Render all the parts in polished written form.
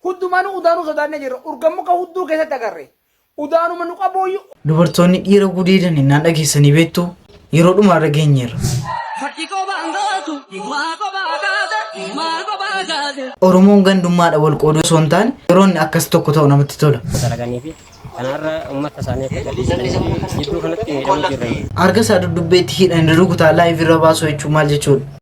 Huddumaanuu udaanuu sodaannee jirra. Urga muka hudduu keessatti agarre. Udaanuma nu qabuuyyu. Dubartoonni dhiira gudeedan innaan dhageessanii beektuu? Yeroo dhumaa irra geenyeerra. Oromoon gandummaadha wal qooduu osoo hin taane yeroo inni akkas tokko ta'u namatti tola. Dalaganii fi kanaarra uummata isaanii akka gadhiisanii fi jidduu kanatti miidhamuu jirra. Harka isaa dudubbeetti hidhanii rukutaa live irra baasuu jechuun maal jechuudha?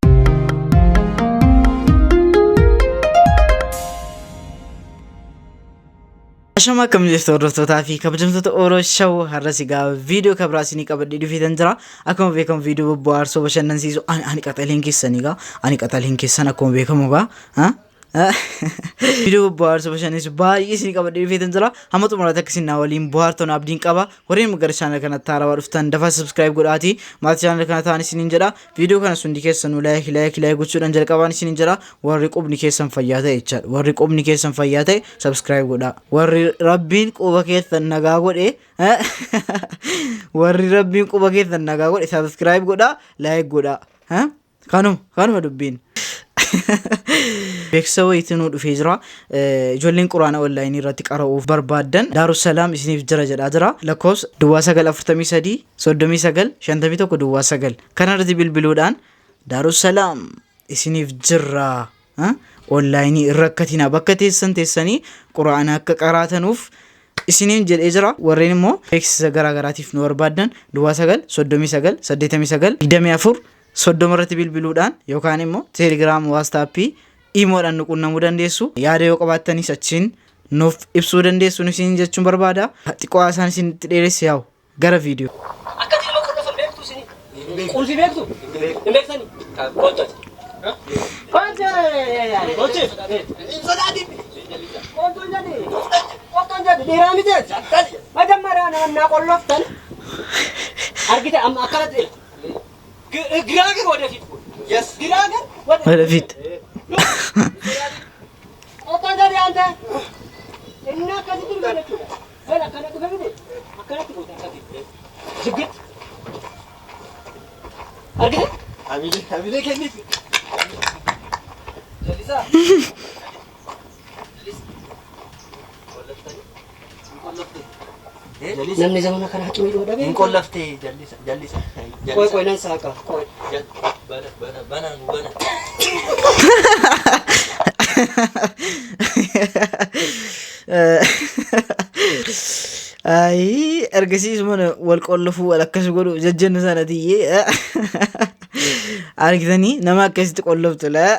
Ashama akkam jirtu hordoftootaa fi kabajamtoota Oro Show har'as egaa viidiyoo kabraa isinii qabadhee dhufeetan jira. Akkuma beekamu viidiyoo bobbohaarsoo bashannansiisu ani ani qaxaleen keessan egaa ani qaxaleen keessan akkuma beekamu egaa ha? Viidiyoo bobbohaarsoo bashannansiisu baay'ee isinii qabadhee dhufeetan jira. Hamma xumuraatti akka isin naa waliin bohaartan abdiin qaba. Warreen gara chaanal kanatti haarawaa dhuftan dafaa subscribe godhaatii maatii chaanal kana ta'an isiniin jedha. Viidiyoo kanas hundi keessanuu like like like gochuudhaan jalqabaan isiniin jedha. Warri qubni keessan fayyaa ta'e jechaadha. Warri qubni keessan fayyaa ta'e subscribe godhaa. Warri rabbiin quba keessan nagaa godhe warri rabbiin quba keessan nagaa godhe subscribe godhaa like godhaa. Kanuma kanuma dubbiin. Beeksisa wayiitu nuu dhufee jira. Ijoolleen quraana onlaayinii irratti qara'uuf barbaaddan Daarussalaam isiniif jira jedhaa jira. Lakkoofsa duwwaa 9 43 39 51 duwwaa 9 kana irratti bilbiluudhaan Daarussalaam isiniif jirra. Onlaayinii irra rakkatinaa bakka teessan teessanii quraana akka qaraatanuuf isiniin jedhee jira. Warreen immoo beeksisa garaa garaatiif nu barbaaddan duwwaa 9 39 89 24 30 irratti bilbiluudhaan yookaan immoo teelegiraam, waastaappii, iimoodhaan nu qunnamuu dandeessu. Yaada yoo qabaattanis achiin nuuf ibsuu dandeessu isiniin jechuun barbaada. Xiqqoo haasaan isinitti dheeresse yaa'u gara viidiyoo. Akkati nama qollofan beektu isin? Qulfi beektu? Hin beektani? Kottu ati. Kottu. Kottu. Hin sodaatin. Kottu hin jedhi. Kottu hin jedhi. Dhiiraa miti ati. Majammaraa naannaa qolloftan. Argite amma akkanatti. ግራግር ወደፊት ግራግር ወደፊት Namni zamana kana haqi miidhuu dhabee. Hin qollaftee jallisa jallisa. Qoy qoy nan saaqa qoy. Bana bana bana nu bana. Ayii ergasiis mana wal qollofuu wal akkas godhu jajjannu sana tiyyee argitanii nama akkasitti qolloftu laa.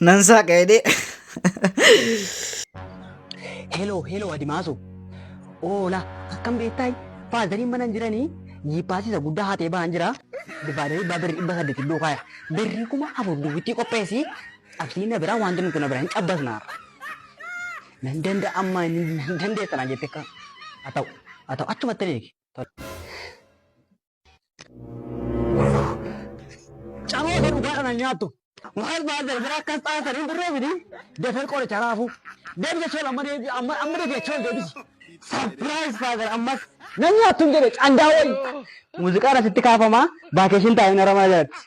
Nan saaqa jedhee. Hello, hello Adimaasu. Oola, akkam beektaay? Faazariin mana hin jiranii jiippaasii isa guddaa haatee ba'an jira. Divaadarii abbaa birrii 800 iddoo kaaya. Birrii 4000 duwwittii qopheessi. Cabsiin na biraa wanti nuti na biraa hin cabbasna. Nan danda'a amma hin dandeessa naan jette akka. Haa ta'u, haa ta'u achumatti na eegi. Camoo isa dhugaadhaan an nyaattu. Maal maal darbara akkas xaasan hin turree miti. Dafee qoricha raafuu. Deebi jechuun amma deebi amma amma deebi jechuun deebisi. Surprise father ammas nan nyaattu hin jedhe candaa wayi. Muuziqaan asitti kaafama vaakeeshin taa'ee nara mana jalatti.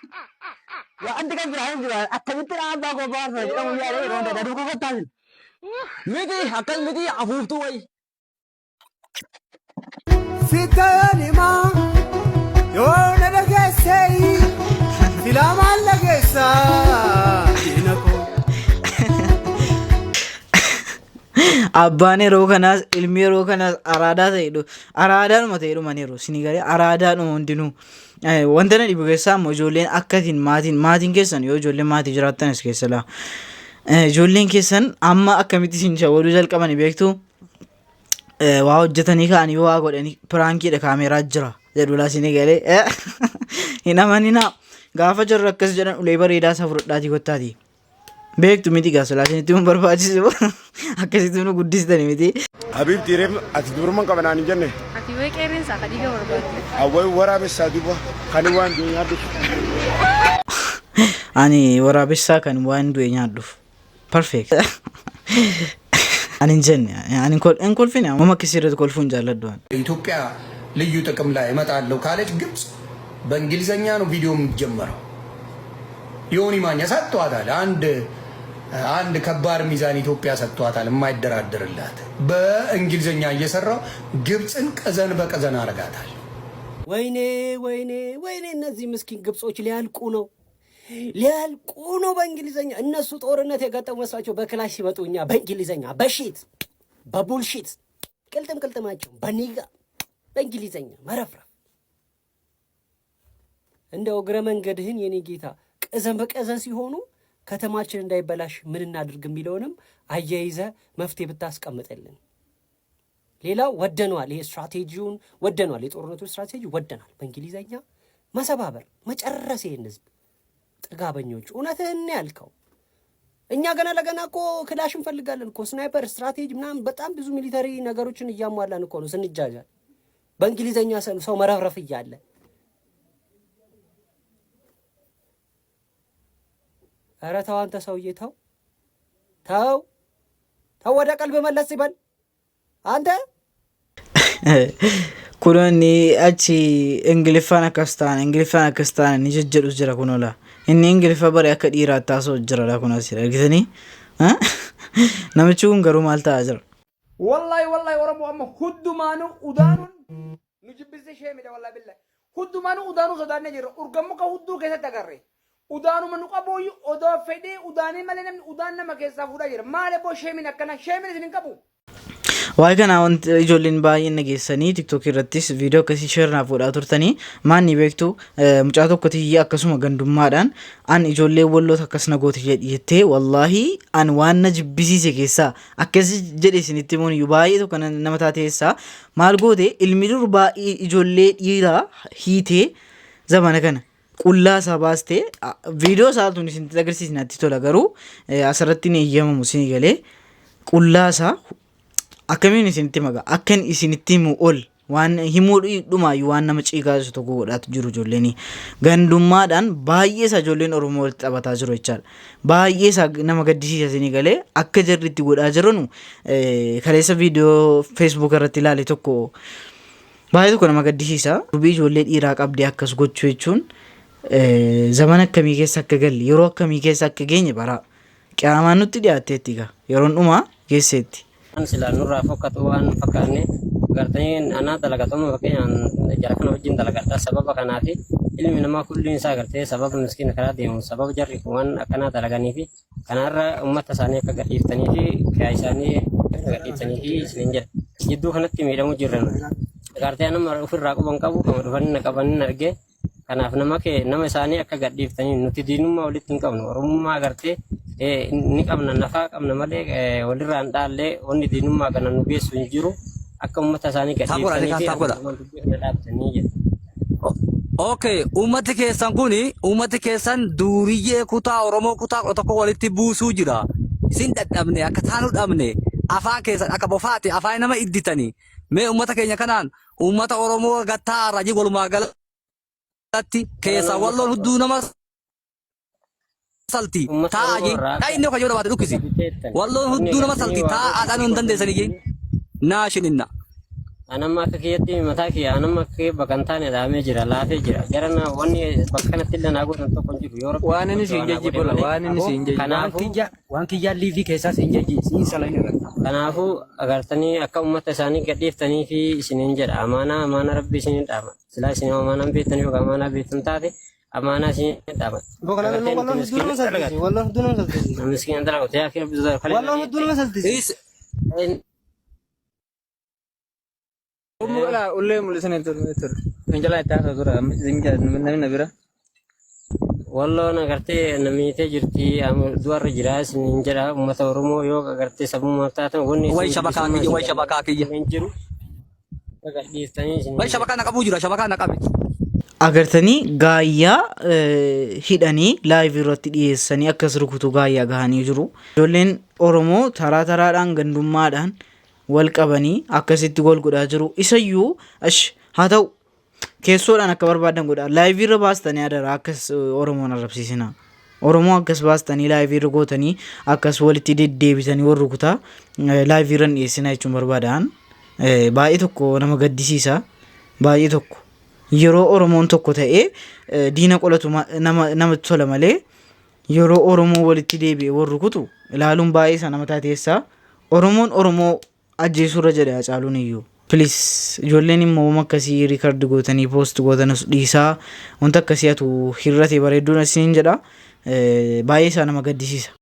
Wanti kan biraa hin jiru akkamitti abbaa koo baarsa jedhamu yaada yeroo hundaa duukaa kottaasin. Miti akkas miti afuuftuu wayi. Sittan himaa yoo na dhageesse silaa maal dhageessa diina koo. Abbaan yeroo kanaas ilmi yeroo kanaas araadaa ta'e araadaadhuma ta'e dhumaniiru isinii galee araadaadhuma hundinuu. Wanta na dhibu keessaa immoo ijoolleen akkatiin maatiin maatiin keessan yoo ijoolleen maatii jiraattan as keessa laa. Ijoolleen keessan amma akkamitti isin shawwaduu jalqabani beektuu? Waa hojjetanii ka'anii waa godhanii piraankiidha kaameeraa jira jedhu laa isinii galee hin amaninaa gaafa jarri akkas jedhan ulee bareedaa isa fudhadhaatii kottaatii beektu miti gaa silaa isinitti hin barbaachisu akkasitti nu guddistani miti. Habiibtii reef ati dubrumman qaba naan hin jenne. Ati wayi qeerrensaa ka dhiiga barbaadde. Awway waraabessaa duba kan waan du'e nyaadhuuf. Ani waraabessaa kan waan du'e nyaadhuuf. Perfect. Ani hin jenne ani hin kolfine amma akkasii irratti kolfuu hin jaalladhu ani. ኢትዮጵያ ልዩ ጥቅም ላይ እመጣለሁ ካለች ግብፅ በእንግሊዘኛ ነው ቪዲዮ የሚጀመረው። ዮኒ ማኛ ሰጥቷታል። አንድ አንድ ከባድ ሚዛን ኢትዮጵያ ሰጥቷታል፣ የማይደራደርላት በእንግሊዝኛ እየሰራው ግብፅን ቅዘን በቅዘን አረጋታል። ወይኔ ወይኔ ወይኔ! እነዚህ ምስኪን ግብጾች ሊያልቁ ነው፣ ሊያልቁ ነው። በእንግሊዘኛ እነሱ ጦርነት የገጠሙ መስሏቸው በክላሽ ሲመጡ እኛ በእንግሊዘኛ በ shit፣ በ bullshit፣ ቅልጥም ቅልጥማቸው በ nigga በእንግሊዘኛ መረፍረፍ። እንደው እግረ መንገድህን የኔ ጌታ ቅዘን በቀዘን ሲሆኑ ከተማችን እንዳይበላሽ ምን እናድርግ የሚለውንም አያይዘ መፍትሄ ብታስቀምጥልን። ሌላው ወደነዋል፣ ይሄ ስትራቴጂውን ወደነዋል፣ የጦርነቱ ስትራቴጂ ወደናል። በእንግሊዘኛ መሰባበር፣ መጨረስ ይሄን ህዝብ። ጥጋበኞች፣ እውነትህን ነው ያልከው። እኛ ገና ለገና እኮ ክላሽ እንፈልጋለን እኮ፣ sniper፣ ስትራቴጂ ምናምን በጣም ብዙ military ነገሮችን እያሟላን እኮ ነው ስንጃጃል። በእንግሊዘኛ ሰው መረፍረፍ እያለ። ኧረ ተው አንተ ሰውዬ፣ ተው ተው ተው፣ ወደ ቀልብ መለስ ይበል አንተ። Kunoo achi Ingiliffaan akkas ta'an, Ingiliffaan akkas ta'an ni jejjedhus jira. Kunoola inni Ingiliffa bare akka dhiiraatti haasa'u jira. Kun asii argitanii namichi kun garuu maal ta'aa jira? Wallahi wallahi, Oromoo amma hundumaanuu udaanuun nu jibbise sheemidha. Wallahi billahi, hundumaanuu udaanuu sodaannee jirra. Urgammu ka hudduu keessatti agarre udaanuma nu qabuuyyu odoo fedhii udaanii malee namni udaan nama keessaa fuudhaa jira. Maal eboo sheemin akkana sheemin isin hin qabu. Waa'ee kanaa wanti ijoolleen baay'een dhageessanii TikTok irrattis viidiyoo akkasii share naaf godhaa turtanii maan ni beektu. Mucaa tokko tiyya akkasuma gandummaadhaan an ijoollee Walloota akkas na goote jettee, wallaahi an waan na jibbisiise keessaa akkas jedhe isinitti himuun iyyuu baay'ee tokko nama taate keessaa maal goote, ilmi durbaa ijoollee dhiiraa hiitee zamana kana qullaa isaa baastee viidiyoo isaa tun isinitti agarsiisne natti tola, garuu asirratti ni eeyyamamu isinii galee. Qullaa isaa akkamiin isinitti maga akkan isinitti himu ol waan himuu dhumaayyuu waan nama ciigaasu tokko godhaatu jiru. Ijoolleen gandummaadhaan baay'ee isaa ijoolleen Oromoo walitti taphataa jiru jechaadha. Baay'ee isaa nama gaddisiisa isinii galee akka jarri itti godhaa jiranu. Kaleessa viidiyoo Facebook irratti ilaale tokko baay'ee tokko nama gaddisiisa. Dubbii ijoollee dhiiraa qabdee akkas gochuu jechuun zamana akkamii keessa akka galle, yeroo akkamii keessa akka geenye baraa. Qiyaamaan nutti dhiyaatteetti egaa yeroon dhumaa geesseetti. Silaa nurraa fokkatu waan fakkaanne gartanii anaa dalagatuma, fakkeenyaan jara kana wajjin dalagadha. Sababa kanaafi ilmi namaa kulliin isaa gartee sababa miskiina karaa deemu, sababa jarri kun waan akkanaa dalaganii fi kanaarra uummata isaanii akka gadhiiftanii fi kiyaa isaanii akka gadhiiftanii fi isiniin jedha. Jidduu kanatti miidhamuu jirra. Gartee nama ofirraa quban qabu kama dhufanii na qabanii argee. Kanaaf nama kee nama isaanii akka gadhiiftanii. Nuti diinummaa walitti hin qabnu. Oromummaa agartee ni qabna, nafaa qabna malee walirraa hin dhaallee. Wanni diinummaa kana nu geessu hin jiru. Akka uummata isaanii Tap godha, gadhiiftanii fi tap godha. dubbii kana dhaabtanii jedhu. Okay, uummati keessan kuni, uummati keessan duuriyyee kutaa Oromoo kutaa 11 walitti buusuu jira. Isin dadhabne akka taanu dhabne, afaan keessan akka bofaati afaan nama idditanii. Mee uummata keenya kanaan uummata Oromoo gattaa raajii walumaa galatti keessaa Walloon hudduu nama salti Uummata taa'a Oromoo jee irraa dhaa inni kayyoo baate dhukkisi. biteettan. Walloon Wanni hudduu nama gartanii salti waa taa'aadhaan hin dandeessanii jee naashininna. Anamma akka kiyyatti mataa kiyya anamma akka kiyya bakka hin taane dhahamee jira, laafee jira. Jarana wanni bakka kanatti illee naa godhan tokko hin jiru. Yoo Rabbi Waan inni tolche siin waa naa jejji godhe bola malee. waan inni siin jejji waan Kanaafuu kiyya waan kiyyaan liivii keessaa siin jejji siin salain irratti. Kanaafuu agartanii akka uummata isaanii gadhiiftanii fi isiniin jedha. Amaanaa amaanaa Rabbi isiniin dhaama. Silaa isin amaanaan beektanii yookaan amaanaa beektan taate amaanaa isiniin dhaama. Walloon Agartee nuti hudduu miskiina nama salphisi. Walloon hudduu nama salphisi. miskiina dalagu ta'ee akka Rabbi sodaa Walloon hudduu nama salphisi. Is Ummu ala ullee mul'isanii ture ture. Finjalaa itti haasa'u ture namni na bira. Walloon agartee namiitee jirti, du'arra jira isiniin jedha. Uummata Oromoo yoo agartee sabummaa taatan wanni Way isin shabakaa bilisummaa kiyya, isin way shabakaa kiyya. hin jiru. Akka gadhiiftanii isiniin Way jedha. shabakaa na qabuu jira, shabakaa na qabe. Agartanii gaayyaa hidhanii live irratti dhiyeessanii akkas rukutu gaayyaa gahanii jiru. Ijoolleen Oromoo taraa taraadhaan gandummaadhaan wal qabanii akkasitti wal godhaa jiru. Isayyuu ash haa ta'u, keessoodhaan akka barbaadan godhaa. Live irra baastanii adaraa akkas Oromoon arrabsiisina. Oromoo akkas baastanii live irra gootanii akkas walitti deddeebisanii wal rukutaa live irra hin dhiyeessina jechuun barbaadan. Baay'ee tokko nama gaddisiisa. Baay'ee tokko. Yeroo Oromoon tokko ta'ee diina qolatu nama namatti tola malee. Yeroo Oromoo walitti deebi'e wal rukutu ilaaluun baay'ee isa nama taateessa. Oromoon Oromoo ajjeesuurra jedhe Hacaaluun iyyuu. Please ijoolleen immoo wama akkasii record gootanii post gootanus dhiisaa wanta akkasii atu hir'ate bareedduun isiniin jedha. Baay'ee isaa nama gaddisiisa.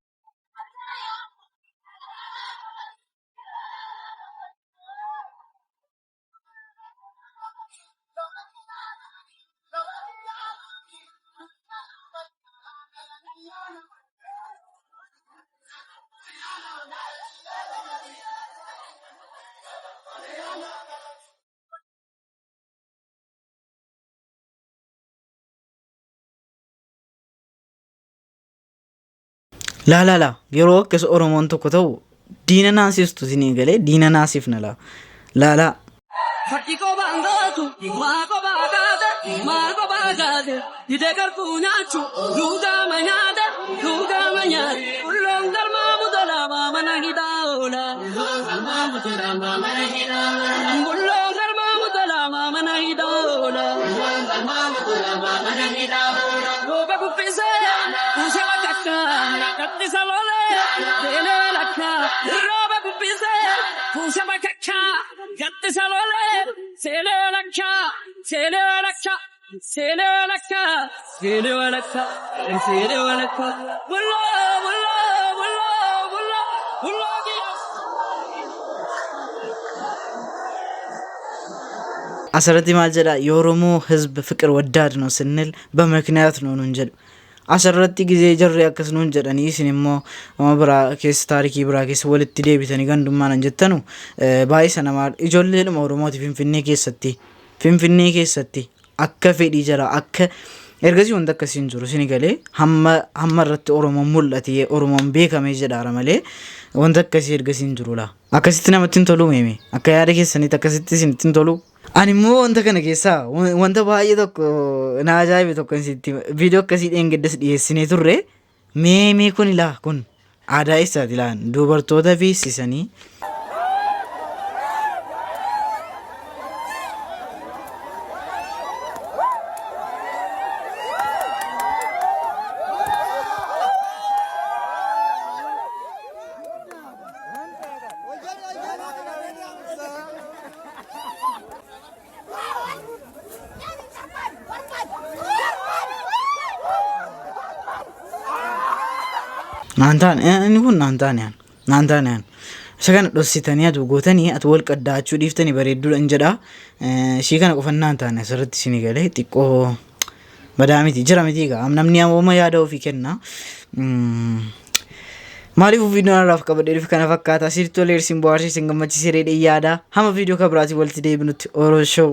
Laa laa laa yeroo akkas Oromoon tokko ta'u diina naasistu isinii galee diina naasifna laa laa laa. Fakkii qobaan gootu, maa qobaa kaate, maa qobaa kaate, didee garbuu nyaachuu, duudaa nyaate, duudaa nyaate, ulloon galmaa mutolaa mana hidhaa oola. Bulloon galmaa mutolaa mana hidhaa oola. Rooba kuffisee, kuusee bakka, gaddisa lolee, seenee lakka. Rooba kuffisee, kuusee bakka, gaddisa lolee, seenee lakka, seenee lakka. Seenee lakka, seenee lakka, seenee lakka. Bulloo, bulloo, bulloo, bulloo, bulloo kiyya. Asirratti maal jedha የኦሮሞ ህዝብ ፍቅር ወዳድ ነው ስንል በምክንያት ነው nuun jedhu. Asirratti gizee jarri akkas nuun jedhanii isin immoo nama biraa keessa taarikii biraa keessa walitti deebitanii gandummaan hin jettanu baay'ee sana maal ijoolleedhuma Oromooti Finfinnee keessatti Finfinnee keessatti akka fedhii jara akka ergasii wanta akkasii hin jiru isin galee hamma hamma irratti Oromoon mul'ate Oromoon beekamee jedhaara malee wanta akkasii ergasii hin jiru laa. Akkasitti namatti hin tolu meeme akka yaada keessanitti akkasitti isinitti hin tolu. Ani immoo wanta kana keessaa wanta baay'ee tokko na ajaa'ibe tokko isitti viidiyoo akkasii dheengaddas dhiyeessinee turre mee mee kun ilaa kun aadaa eessaati laan dubartoota fiissisanii. Naan taane inni kun naan taane naan taane isa kana dhossitanii atu gootanii atu wal qaddaachuu dhiiftanii bareedduudha hin jedha. Ishii kana qofan naan taane asirratti isinii galee xiqqoo badaa miti jira miti egaa namni amma yaada ofii kenna. Maaliif viidiyoon har'aaf qabadhee dhufe kana fakkaata. Sitti tolee isin bohaarsee isin gammachiisee yaada. Hamma viidiyoo kan biraatiin walitti deebinutti Oro Show.